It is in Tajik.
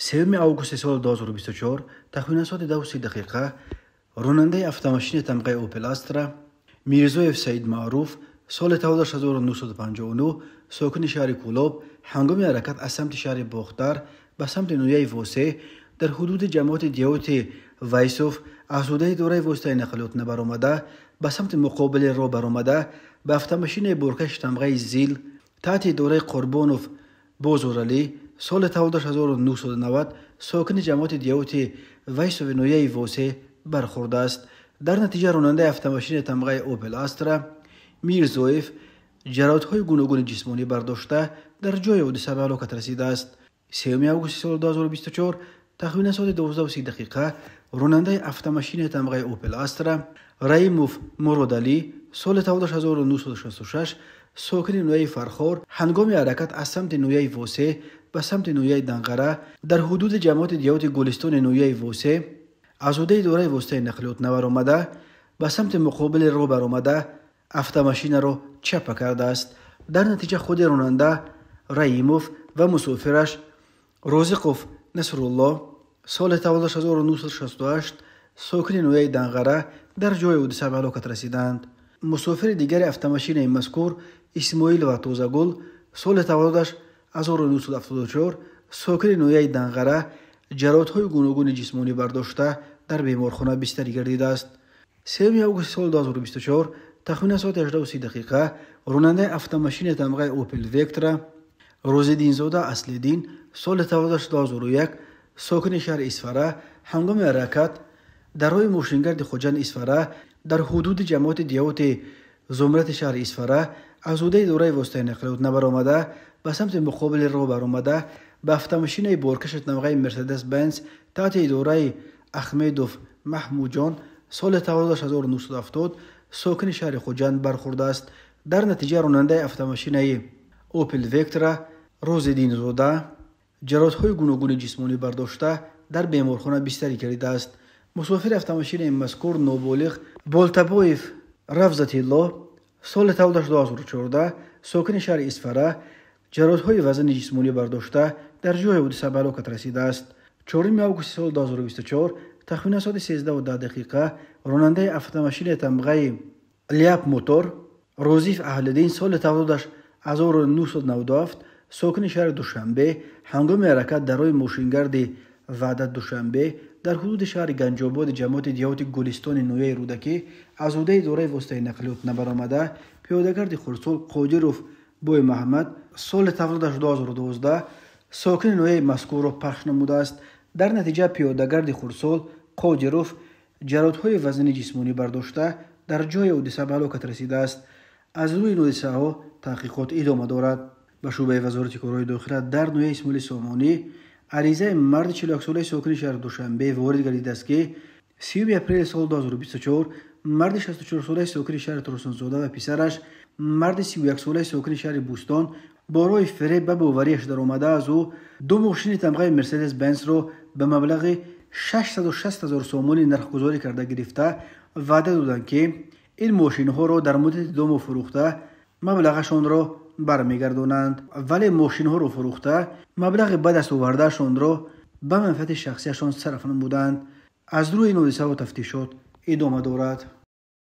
3 августи соли 2024 тахминан соати 2:30 дақиқа ронандаи автомошини тамғаи Опел Астра Мирзоев Саид Маъруф соли таваллудаш 1959 сокини шаҳри Кӯлоб ҳангоми ҳаракат аз самти шаҳри Бохтар ба самти ноҳияи Восе дар ҳудуди ҷамоати деҳоти Вайсов аз ҳудаи дораи воситаи нақлиёт набаромада ба самти муқобили роҳ баромада ба автомошинаи боркаши тамғаи Зил таҳти идораи Қурбонов Бозоралӣ соли таваллудаш 1990 сокини ҷамоати деҳоти Вайсови ноҳияи Восе бархӯрдааст. Дар натиҷа ронандаи автомошинаи тамғаи Опел Астра Мирзоев ҷароҳатҳои гуногуни ҷисмонӣ бардошта дар ҷои ҳодиса ба ҳалокат расидааст. 3 августи соли 2024 тахминан соати 12:30 дақиқа ронандаи автомошинаи тамғаи Опел Астра Раимов Муродалӣ соли таваллудаш 1966 сокини ноҳияи Фархор ҳангоми ҳаракат аз самти ноҳияи Восе ба самти ноҳияи Данғара дар ҳудуди ҷамоати деҳоти Гулистони ноҳияи Восе аз ҳудаи дораи воситаи нақлиёт набаромада ба самти муқобили роҳ баромада автомошинаро чапа кардааст. Дар натиҷа худи ронанда Раимов ва мусофираш Розиқов Насрулло соли таваллудаш 1968 сокини ноҳияи Данғара дар ҷои ҳодиса ба ҳалокат расиданд. Мусофири дигари автомошинаи мазкур Исмоилова Тозагул соли таваллудаш 1974 сокини ноҳияи Данғара ҷароҳатҳои гуногуни ҷисмонӣ бардошта дар беморхона бистарӣ гардидааст. 3 августи соли 2024 тахминан соати 18:30 дақиқа ронандаи автомошинаи тамғаи Опел Вектра Розиддинзода Аслиддин соли таваллудаш 2001 сокини шаҳри Исфара ҳангоми ҳаракат дар роҳи мошингарди Хуҷанд Исфара дар ҳудуди ҷамоати деҳоти Зумрати шаҳри Исфара аз ҳудаи дораи воситаи нақлиёт набаромада ба самти муқобили роҳ баромада ба автомошинаи боркаши тамғаи Мерседес Бенз таҳти идораи Ахмедов Маҳмудҷон соли таваллудаш 1970 сокини шаҳри Хуҷанд бархӯрдааст. Дар натиҷа ронандаи автомошинаи Опел Вектра Розиддинзода ҷароҳатҳои гуногуни ҷисмонӣ бардошта дар беморхона бистарӣ гардидааст. Мусофири автомошинаи мазкур ноболиғ Болтабоев Равзатилло соли таваллудаш 2014 сокини шаҳри Исфара ҷароҳатҳои вазни ҷисмонӣ бардошта дар ҷои ҳодиса ба ҳалокат расидааст. 4 августи соли 2024 тахминан соати 13:10 дақиқа ронандаи автомошинаи тамғаи Ляп Мотор Розиф Аҳлиддин соли таваллудаш 1997 сокини шаҳри Душанбе ҳангоми ҳаракат дар роҳи мошингарди Ваҳдат Душанбе дар ҳудуди шаҳри Ганҷободи ҷамоати деҳоти Гулистони ноҳияи Рӯдакӣ аз ҳудаи дораи воситаи нақлиёт набаромада пиёдагарди хурдсол Қодиров Бой Маҳмад соли таваллудаш 2012 сокини ноҳияи мазкурро пахш намудааст. Дар натиҷа пиёдагарди хурдсол Қодиров ҷароҳатҳои вазнини ҷисмонӣ бардошта дар ҷои ҳодиса ба ҳалокат расидааст. Аз рӯи ин ҳодисаҳо таҳқиқот идома дорад. Ба шӯъбаи вазорати корҳои дохила дар ноҳияи Исмоили Сомонӣ аризаи марди 41-солаи сокини шаҳри Душанбе ворид гардидааст, ки 30 апрели соли 2024 марди 64-солаи сокини шаҳри Турсунзода ва писараш марди 31-солаи сокини шаҳри Бӯстон бо роҳи фиреб ба бовариаш даромада аз ӯ ду мошини тамғаи Мерседес Бенсро ба маблағи 660 000 сомонӣ нархгузорӣ карда гирифта ваъда доданд, ки ин мошинҳоро дар муддати 2 моҳ фурӯхта маблағашонро бармегардонанд, вале мошинҳоро фурӯхта маблағи ба даст овардаашонро ба манфиати шахсиашон сарф намуданд. Аз рӯи ин ҳодисаҳо тафтишот идома дорад.